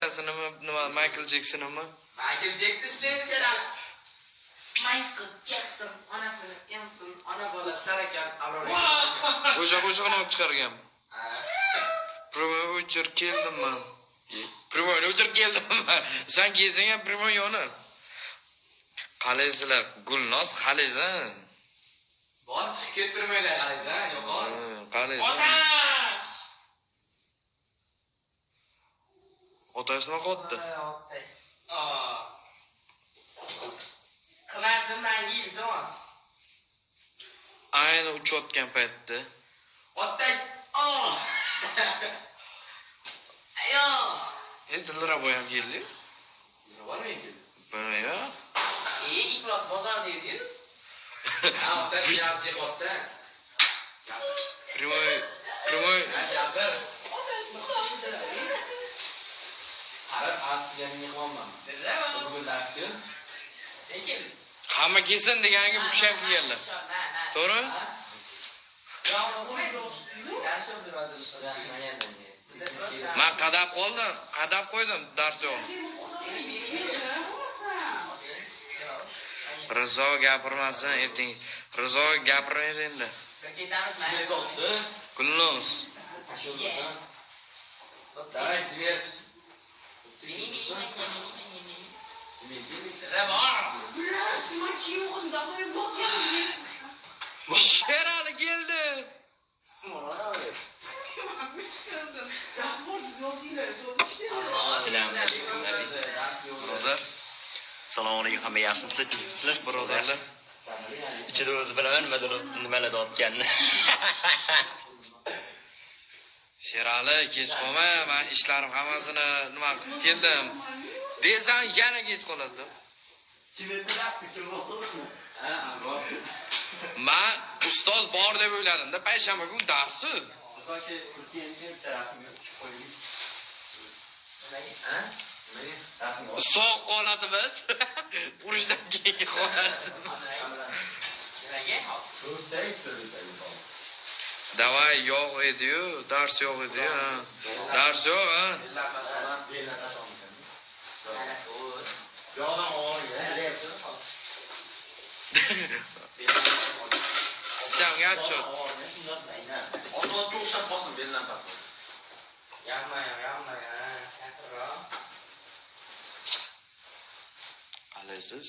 Nima nima Michael Jacksonmi? Michael Jackson ishlaydi Sherali. Michael Jackson onasini emsin, Ona bola tarakan alor. O'sha qo'shig'ini olib chiqargan. Primoy o'chir keldim man. Primoyni o'chirib keldim man. Sen kelsang ham primoy yonar. Qalaysizlar? Gulnoz qalaysan? Bor chiqib kettirmaydi qaraysan, yo'qol. Qalaysan? Otash! Otash nima qilyapti? Otash. Qilmasin menga iltimos. Ayni uchayotgan paytda. Otak. Oh. Ayo. Dilrabo ham keldi. Bormi keldi? Bilmayman. Iflos bozorda edi-yu. Ha, otash yaxshi qolsa. Primoy, primoy Gapir. Qarab aslida mehmonman. Bugun darsga. Ne keldiniz? Hamma kelsin deganiga bu kishi ham kelganlar. To'g'rimi? Men qadab qoldim, qadab qo'ydim dars yo'q. Rizo gapirmasin erting. Rizo gapirmaydi endi. Gulnoz. Давай, теперь. Sherali keldi. Assalomu alaykum. Qizlar, Assalomu alaykum. Hamma yaxshimisizlar, tinchmisizlar, birodarlar. Ichida o'zi bilaman nimalar deyotganini. Sherali kech qolma, men ishlarim hammasini nima qilib keldim. Desam yana kech qoladi. Men ustoz bor deb o'yladim-da, payshanba kun darsi. Soq holatimiz. Urushdan keyingi holatimiz. Davay yo'q edi-yu, dars yo'q edi-yu, ha. Dars yo'q, ha. Qizchamga achchiq. Ozodga o'xshab qolsin, beldan past. Qalaysiz?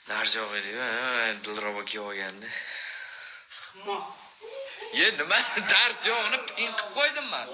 Dars yo'q edi-yu, ha, Dilrabo kelib olgandi. Ye, nima? Dars yo'qni pin qilib qo'ydim men.